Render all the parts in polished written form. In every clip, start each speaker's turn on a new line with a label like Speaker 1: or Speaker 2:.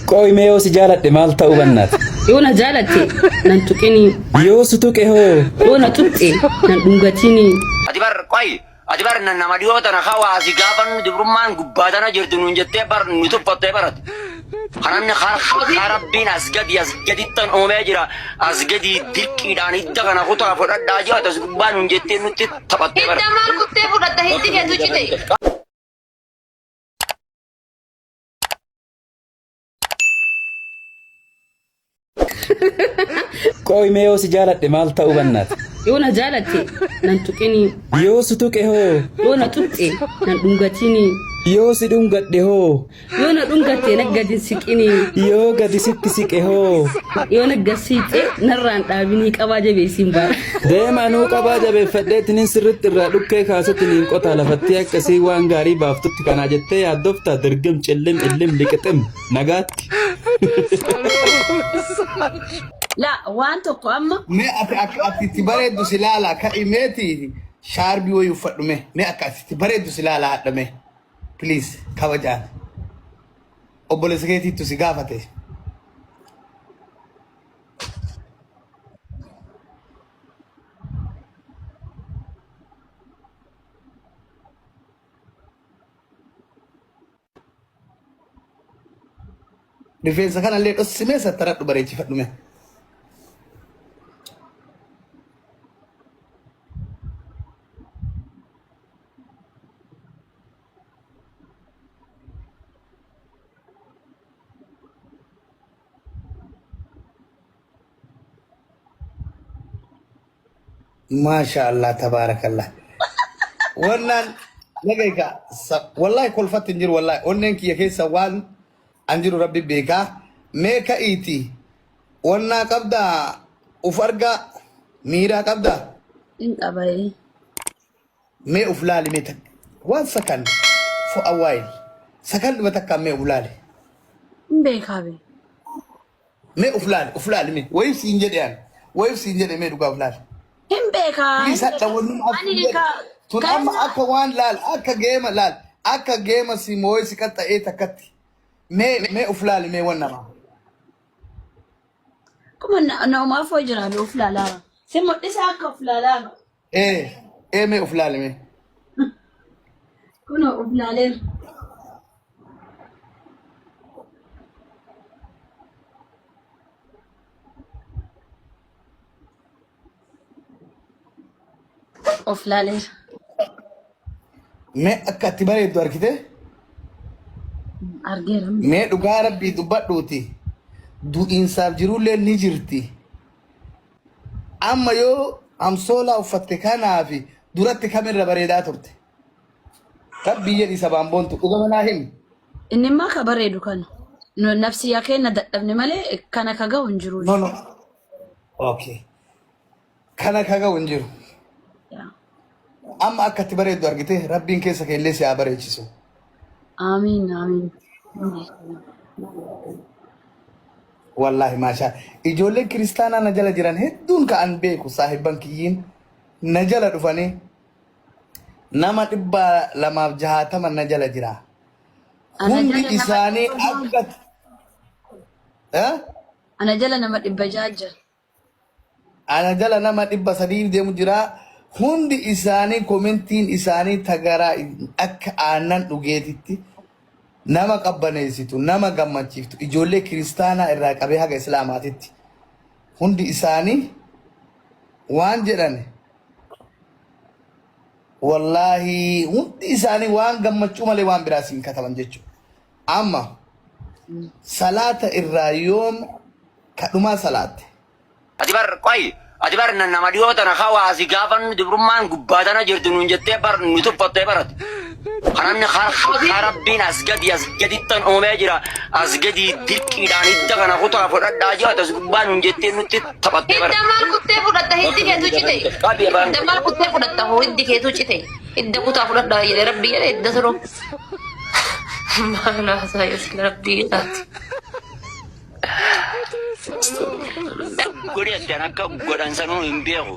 Speaker 1: Qooyi mee yoo si jaaladhe maal ta'uu bannaati?
Speaker 2: Yoo na jaalatte nan tuqinii.
Speaker 1: Yoo si tuqe hoo?
Speaker 2: Yoo na tuqxe nan dhungatinii.
Speaker 3: Ati bar qoy ati bar na nama dhiyoo tana hawaasi gaafa nu dubrummaan gubbaa tana jirtu nuun jettee bar nu tuffattee barate. Kanamni har rabbiin as gadi as gadittan uumee jira as gadi dirqiidhaan hidda kana kutaa fudhadhaa jira as gubbaa nuun jettee nutti taphattee
Speaker 4: Hidda
Speaker 3: barate.
Speaker 4: maal kuttee fudhatta hiddi keetu cite.
Speaker 1: Qooyi mee yoo si jaaladhe maal ta'uu bannaati?
Speaker 2: Yoo na jaalatte nan tuqinii.
Speaker 1: Yoo si tuqe hoo?
Speaker 2: Yoo na tuqxe nan dhungatinii.
Speaker 1: Yoo si dhungadhe hoo?
Speaker 2: Yoo na dhungatte na gadi hin siqinii.
Speaker 1: Yoo gadi sitti siqe hoo?
Speaker 2: Yoo na gad siqxe narraan dhaabinii qabaa jabeessiin baara.
Speaker 1: Deema anuu qabaa jabeeffadheetiniin sirritti irraa dhukkee kaasuttiniin qotaa lafattii akkasii waan gaarii baaftutti kanaa jettee yaaddoftaa dirgim cillim illim liqixim nagaatti.
Speaker 5: La waan tokko amma
Speaker 6: Mee ati akka ati itti bareeddu si laala ka'i meeti shaarbii wayii uffadhu mee mee akka ati itti bareeddu si laala hadha mee please kabajaan obboleessa keetiittu si gaafate. Rifeensa kanallee dhossimee sattaradhu bareechifadhu mee. Maasha Allah tabaarakallah. Wannaan nagayka wallahi kolfatti hin jiru wallahi onneen kiyya keessa waan an jiru rabbi beekaa mee ka'iiti wannaa qabdaa uf argaa miiraa qabdaa
Speaker 5: hin qabaye.
Speaker 6: mee uf laali mee takka waan sakan for a while sakan dhuma takkaan mee uf laali
Speaker 5: Hin beekaa be.
Speaker 6: Mee uf laali uf laali mee wayiif siin jedhe an wayiif siin jedhe mee dhugaa uf laali.
Speaker 5: Hin beekaa. Hin
Speaker 6: Please hadha
Speaker 5: beekaa.
Speaker 6: wannuma
Speaker 5: Ani
Speaker 6: akka jedhe
Speaker 5: ka
Speaker 6: tun amma
Speaker 5: keessa
Speaker 6: akka waan laal akka geema laal akka geema si moo'ee si qaxxa'ee takkatti mee mee uf laali mee wan namaa.
Speaker 5: akkuma naumaaf hoo jira be of laalaa. Si mul'isa akka of laalaa.
Speaker 6: Ee ee mee uf laali mee.
Speaker 5: Kunoo of laaleera. Of laaleera.
Speaker 6: Mee akka itti bareeddu argite
Speaker 5: Argeera.
Speaker 6: mee dhugaa rabbii dubbadhuuti du'iinsaaf jirullee ni jirti. Amma yoo amsoolaa uffatte kanaa fi duratti kamirra bareedaa turte. Rabbii jedhi sabaan boontu dhugama naa himi.
Speaker 5: Inni immoo ka bareedu kana. Nu nafsiyyaa keenya dadhabne malee kana ka ga'u hin jiru.
Speaker 6: No no. Okay. Kana ka ga'u hin jiru.
Speaker 5: Yaa.
Speaker 6: Amma akka itti bareeddu argite rabbiin keessa kee illee si haa bareechisu.
Speaker 5: Amiin amiin.
Speaker 6: Wallaahi maashaa. Ijoolleen kiristaanaa na jala jiran hedduun ka an beeku saahibban kiyyiin na jala dhufanii nama 260 na jala jira.
Speaker 5: Ana
Speaker 6: Hundi
Speaker 5: jala nama
Speaker 6: isaanii
Speaker 5: 600.
Speaker 6: akka Eh?
Speaker 5: Ana jala nama 600 jira.
Speaker 6: Ana jala nama 300 deemu jira. Hundi isaanii komentiin isaanii tagaraa akka aannan dhugeetitti nama qabbaneessitu, nama gammachiiftu, ijoollee kiristaanaa irraa qabee haga islaamaatitti. Hundi isaanii waan jedhan wallaahi hundi isaanii waan gammachuu malee waan biraa siin kataban jechuudha. Amma salaata irraa yoom kadhumaa salaatte?
Speaker 3: Ati bar qoy ati bar na nama dhiyoo tana hawaasi gaafa nu dubrummaan gubbaa tana jirtu nuun jettee bar nu tuffattee barate. Kanamni har rabbiin as gadi as gadittan uumee jira as gadi dirqiidhaan hidda kana kutaa fudhadhaa jira as gubbaa nuun jettee nutti taphattee
Speaker 4: Hidda
Speaker 3: barate.
Speaker 4: maal kuttee fudhatta hiddi keetu cite.
Speaker 3: Qabi afaan
Speaker 4: Hidda maal kuttee fudhatta hoo hiddi keetu cite. Hidda kutaa fudhadhaa jedhe rabbi jedhe hidda sunoo. Maal haasaa yesuus rabbi jedhaati.
Speaker 3: Godhi addan akka godhan sanuu hin beeku.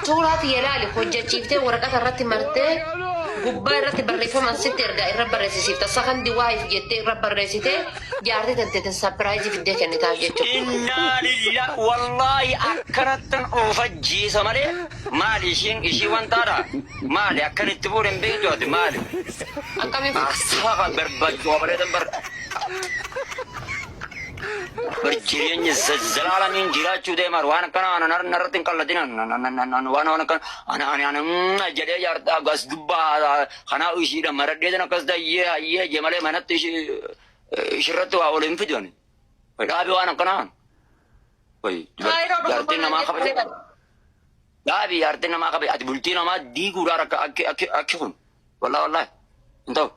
Speaker 4: Suuraa tiyya laali hojjachiiftee waraqata irratti martee Gubbaa irratti barreeffama sitti ergaa irra barreessisiifta. Sakandii waayif jettee irra barreessitee jaartii tanteetiin surprise fiddee kennitaaf jechuudha.
Speaker 3: Innaa lillah wallaahi akkanattan oofajjiisa malee maali ishiin ishii wantaadha maali akkanitti fuudhe hin beektu ati maali
Speaker 4: Akkamiin fuudhe?
Speaker 3: Asafa barbaachuu malee tan bar bar jireenya zalaalamiin jiraachuu deemaa waan akkana ana narratti hin qalladin waan waan akkana ana ana ana jedhee jaartaa gas dubbaa kanaa ishiidha maradhee tan akkas tayyee hayyee jee malee manatti ishirratti waa ol hin fidu ani. Dhaabi waan akkanaa.
Speaker 4: Kaayiroo dhufu
Speaker 3: Jaartiin namaa kabaja. Dhaabi jaartiin namaa kabaja. Ati bultii namaa diiguudhaan akka akki akki akki kun. Wallaahi wallaahi. Hin ta'u.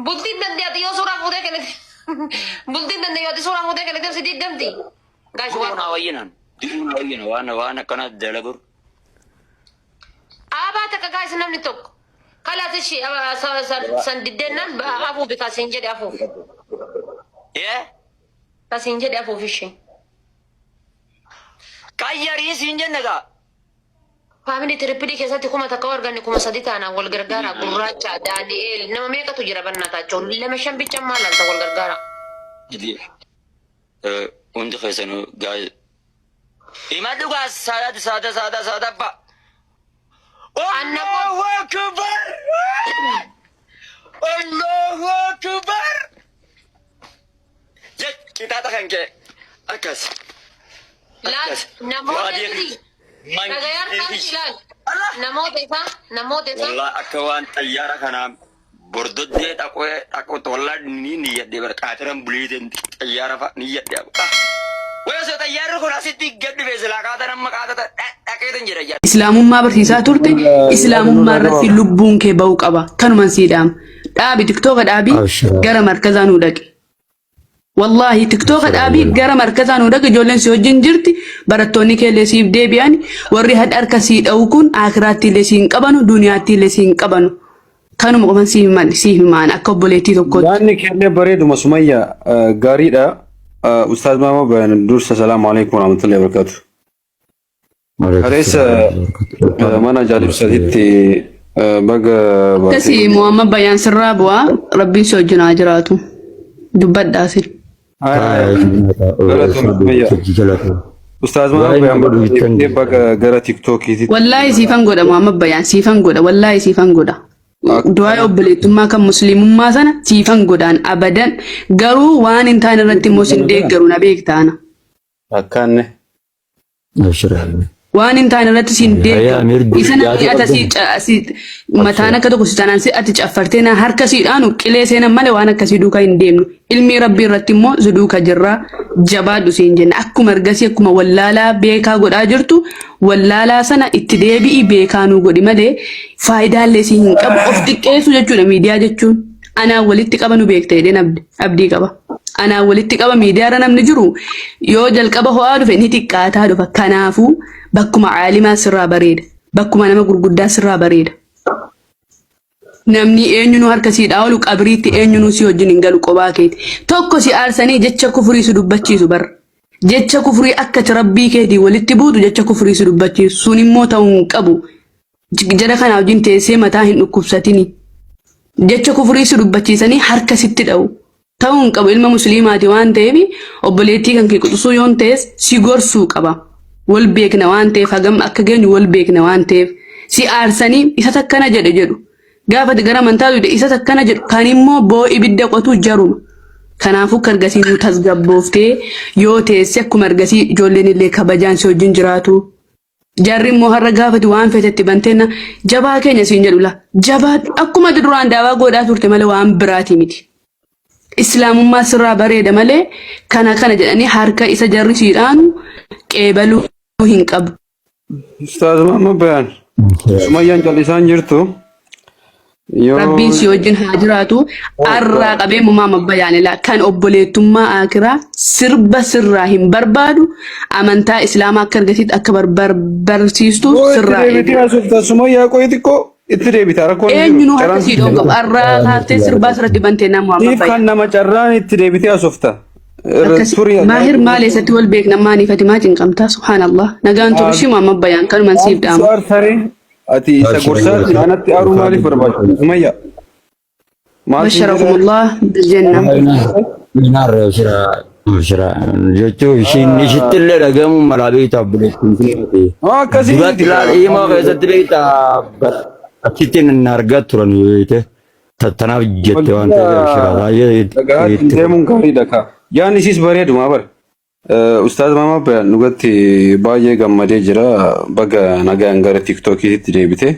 Speaker 4: Bultiin dandeetti yoo suuraa fuutee kennite. Bultiin dandee yoo suuraa fuutee kennite si diigdamti. Gaashi
Speaker 3: Diruu
Speaker 4: waan.
Speaker 3: naa wayyinan. Diruu naa wayyina waan waan akkana dalagur.
Speaker 4: Aabaa takka gaayis namni tokko. Kalaas ishee san diddeennan afuufi kasiin jedhe afuuf.
Speaker 3: Ee?
Speaker 4: Kasiin jedhe afuuf ishee.
Speaker 3: Qayyarii siin jenne gaa.
Speaker 4: Family triple keessatti 1000 arganne 3000 taanaan wal gargaara. Gurraacha Daani'eel nama meeqatu jira bannaataachoo lama shan bicha maal alta wal gargaara.
Speaker 3: Hundi keessanuu gaa'e. Himadhu gaa saada saada saada saadaffaa. Allahu Akbar! Allahu Akbar! Jech qixaaxa kan kee akkas.
Speaker 4: Laal
Speaker 3: Akkas.
Speaker 4: namoota
Speaker 3: Waadiyee
Speaker 4: miti.
Speaker 3: mangistee
Speaker 4: Dhagayaan
Speaker 3: fi.
Speaker 4: ilaal.
Speaker 3: Allah!
Speaker 4: Namoota isaa namoota isaa.
Speaker 3: Wallah akka waan xayyaara kanaa bordoddee dhaqee dhaqu wallah ni niyyadhee bara qaatiran buleeteen xayyaara fa'a niyyadhee. Way osoo xayyaarri kun asitti gad dhufe silaa qaatan amma qaatata dhaqeetan jedha yaa.
Speaker 2: Islaamummaa barsiisaa turte islaamummaa irratti lubbuun kee ba'uu qaba. Kanuman sii dhaama. Dhaabi tiktooka dhaabi gara markazaa nuu dhaqi. Wallaahi tiktooka dhaabii gara markazaa nuu dhaqi ijoolleen si wajjin jirti barattoonni kee illee siif deebi'an warri hadha harka sii dha'u kun akiraatti illee si hin qabanu duniyaatti illee si hin qabanu. Kanuma qofan siif himan siif himaan akka obboleettii tokkootti.
Speaker 7: Yaanni keellee bareeduma Sumayya gaariidha. Ustaaz Maama Bayan dursa salaamu alaikum warahmatullahi wabarakatuh. Kaleessa mana jaalibsatitti baga
Speaker 2: Akkasii Muhammad Bayaan sirraa bu'aa rabbiin si wajjin haa jiraatu. Dubbadhaa sin.
Speaker 7: Galatoom Sumayya. Ustaaz Maama Bayaan baga gara TikTokiitti.
Speaker 2: Wallaahi siifan godha Muhammad Bayaan siifan godha wallaahi siifan godha. Du'aa obboleettummaa kan musliimummaa sana siifan godhaan abadan garuu waan hin taane irratti immoo sin deeggaru na beektaana.
Speaker 7: Akkaanne.
Speaker 2: Waan hin taane irratti sin deeggaru. Isa namni ati asii mataan akka tokko si taanaan si ati caffartee na harka siidhaanu qilee seenan malee waan akkasii duukaa hin deemnu. Ilmi rabbii irratti immoo si duuka jirraa jabaadhu siin jenna. Akkuma ergasii akkuma wallaalaa beekaa godhaa jirtu wallaalaa sana itti deebi'i beekaa nuu godhi malee faayidaallee si hin qabu of xiqqeessu jechuudha miidiyaa jechuun. Anaan walitti qaba nu beekta jedheen abdii qaba. Anaan walitti qaba miidiyaarra namni jiru yoo jalqaba ho'aa dhufe ni xiqqaataa dhufa. Kanaafuu bakkuma caalimaa sirraa bareeda. Bakkuma nama gurguddaa sirraa bareeda. Namni eenyunuu harka siidhaa oolu qabriitti eenyunuu si wajjin hin galu qobaa keeti. Tokko si aarsanii jecha kufurii si dubbachiisu barra. Jecha kufurii akka ati rabbii keetii walitti buutu jecha kufurii si dubbachiisu. Sun immoo ta'uu hin qabu. Jara kana wajjin teessee mataa hin dhukkubsatini. Jecha kufurii si dubbachiisanii harka sitti dha'u. Ta'uu hin qabu ilma musliimaati waan ta'eef obboleettii kan kee quxisuu yoon ta'es si gorsuu qaba. Wal beekna waan ta'eef hagam akka geenyu wal beekna waan ta'eef si aarsanii isa takkana jedhe jedhu. Gaafa ati gara amantaa dhufte isa takkana jedhu kan immoo boo ibidda qotu jaruma. Kanaafuu akka ergasii nu tasgabbooftee yoo teesse akkuma ergasii ijoolleen illee kabajaan si wajjin jiraatu. Jarri immoo har'a gaafati waan feetetti banteenna jabaa keenya siin jedhu la. Jabaa akkuma ati duraan daawaa godhaa turte malee waan biraati miti. Islaamummaa sirraa bareeda malee kana kana jedhanii harka isa jarri siidhaanu qeebaluu hin qabdu.
Speaker 7: Ustaaz Maamma Bayaan. Sumayyaan callisaan jirtu. Yoo
Speaker 2: Rabbiin si wajjin haa jiraatu. Arraa qabee Muhammad Bayaan ilaa kan obboleettummaa akiraa sirba sirraa hin barbaadu amantaa islaamaa akka argatitti akka barsiistu
Speaker 7: Yoo itti
Speaker 2: sirraa
Speaker 7: deebitee
Speaker 2: eegu.
Speaker 7: haasofta Sumayyaa qoyi xiqqoo itti deebita rakkoon hin jiru.
Speaker 2: Eenyunuu harka
Speaker 7: Carraan
Speaker 2: sii dhoon qabu. Arraa kaaftee sirbaa sirratti bantee naa Muhammad
Speaker 7: siif kan
Speaker 2: Bayaan.
Speaker 7: nama carraan itti deebitee haasofta. Irra
Speaker 2: Akkasi
Speaker 7: turii
Speaker 2: maahir maal eessatti wal beekna maaniif ati maa cinqamtaa subhaanallah nagaan turu ishii Muhammad Bayaan kanuman siif dhaama.
Speaker 7: Su'aar saree Ati isa gorsaatiin anatti aaruu maaliif barbaachisa? Sumayya. Maal siin jedhaa?
Speaker 2: Basharakumullah biljanna.
Speaker 3: Naarra shira shira jechuun ishiin ishitti illee dhagahamuun malaa beektaa obboleettiin kun.
Speaker 7: Haa akkasii
Speaker 3: Duratti
Speaker 7: miti.
Speaker 3: laal himaa keessatti beektaa achitti hin argaa turan beekte. Tanaaf jette waan ta'eef shira baay'ee
Speaker 7: Dhagahaatiin
Speaker 3: itti
Speaker 7: deemuun gaariidha kaa. Yaan isiis bareeduma bara. Ustaaz Maama Bayaan dhugatti baay'ee gammadee jira. Baga nagaan gara TikTokiitti deebite.